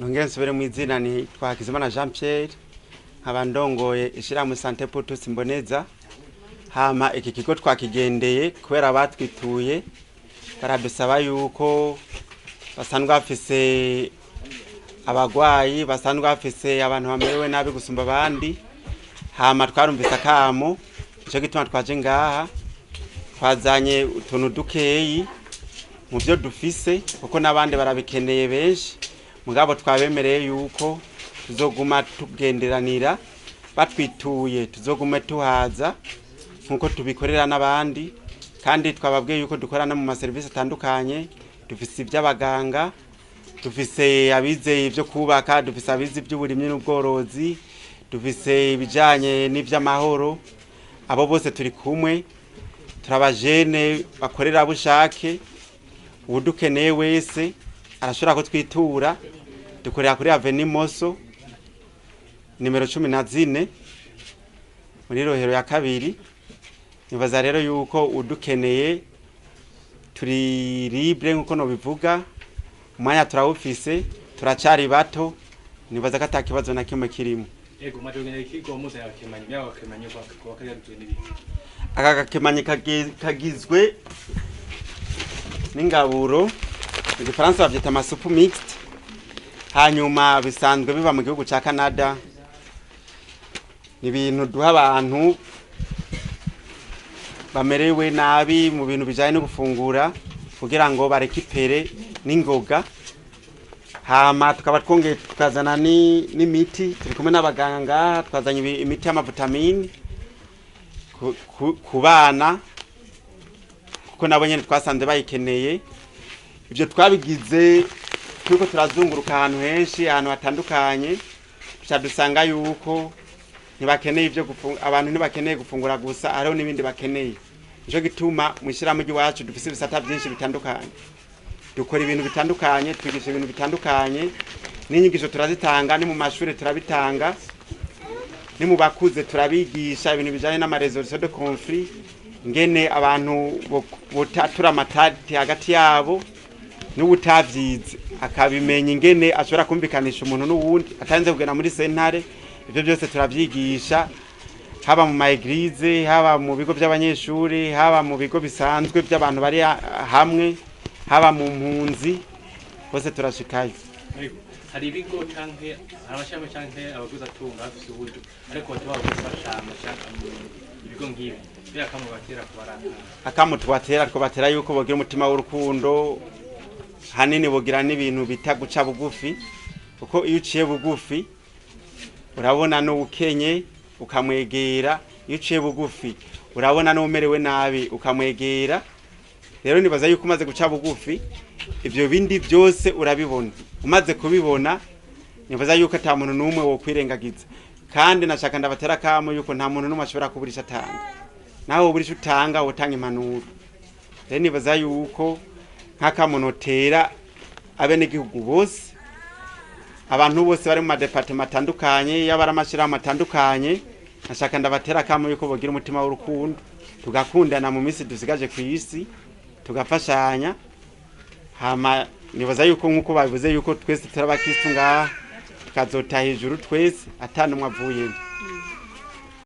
Nongere nsubire mu izina, ni Twakizimana Jean Pierre, nkaba ndongoye ishyirahamwe Santé pour tous Imboneza. Hama iki kigo twakigendeye kubera batwituye, baradusaba yuko basanzwe bafise abagwayi, basanzwe bafise abantu bamerewe nabi gusumba abandi. Hama twarumvise akamo, nico gituma twaje ngaha. Twazanye utuntu dukeyi mu byo dufise, kuko n'abandi barabikeneye benshi, mugabo twabemereye yuko tuzoguma tugenderanira, batwituye tuzogume tuhaza nkuko tubikorera n'abandi. Kandi twababwiye yuko dukorana mu maserivisi atandukanye: dufise iby'abaganga, dufise abizeye ibyo kubaka, dufise abize iby'uburimyi n'ubworozi, dufise ibijanye n'iby'amahoro. Abo bose turi kumwe, turabajene bakorera bushake. Uwudukeneye wese arashobora kutwitura. Dukorera kuri Avenue Moso nimero 14 muri Rohero ya kabiri. Nibaza rero yuko udukeneye turi libre, nkuko nobivuga, umwanya turawufise, turacari bato, nibaza ko ata kibazo na kimwe kirimo. Ego, mwaje ikigo muze yakemanyi myabo kemanyi kwa kagizwe n'ibiki? Aka gakemanyi kagizwe n'ingaburo, mu Gifaransa bavyita ama soupe mixte, hanyuma bisanzwe biva mu gihugu ca Canada. Ni ibintu duha abantu bamerewe nabi mu bintu bijanye no gufungura kugira ngo barekipere n'ingoga. Hama tukaba twongeye tukazana n'imiti, turi kumwe n'abaganga, twazanye imiti y'amavitamini ku bana, kuko nabo nyene twasanze bayikeneye. Ibyo twabigize turiko turazunguruka ahantu henshi, ahantu hatandukanye, duca dusanga yuko ntibakeneye ibyo abantu ntibakeneye gufungura gusa, hariho n'ibindi bakeneye. Nico gituma mw'ishirahamwe ry'iwacu dufise ibisata byinshi bitandukanye, dukora ibintu bitandukanye, twigisha ibintu bitandukanye, n'inyigisho turazitanga, ni mu mashuri turabitanga, ni mu bakuze turabigisha ibintu bijanye n'ama résolution de conflit, ngene abantu botatura amatati hagati yabo, n'uwutavyize akabimenya ingene ashobora kumvikanisha umuntu n'uwundi atarinze kugenda muri sentare. Ivyo byose turavyigisha, haba mu ma églises, haba mu bigo by'abanyeshuri, haba mu bigo bisanzwe by'abantu bari hamwe, haba mu mpunzi, hose turashikayo. Ego, hari ibigo canke hari amashami canke abaguzatunga bafise uburyo, ariko bataba gufasha amashami ibigo nk'ibi biriya kamwe batera kubaranga? Akamo tubatera, twabatera yuko bogira umutima w'urukundo, hanini bogira n'ibintu bita guca bugufi, kuko iyo uciye bugufi urabona n'uwukenye ukamwegera, iyo uciye bugufi urabona n'umerewe nabi ukamwegera. Rero nibaza yuko umaze guca bugufi ibyo bindi byose urabibona. Umaze kubibona, nibaza yuko ata muntu n'umwe wokwirengagiza. Kandi nashaka ndabatera akamo yuko nta muntu n'umwe ashobora kubura ico atanga. Nawe ubura ico utanga, wotanga impanuro. Rero nibaza yuko nk'akamunotera abenegihugu bose, abantu bose bari mu ma départements atandukanye, yaba ari amashirahamwe atandukanye, nashaka ndabatera akamo yuko bogira umutima w'urukundo, tugakundana mu minsi dusigaje ku isi, tugafashanya. Hama nibaza yuko, nk'uko babivuze, yuko twese turi abakristu ngaha, tukazotaha ijuru twese ata n'umwe avuyemo.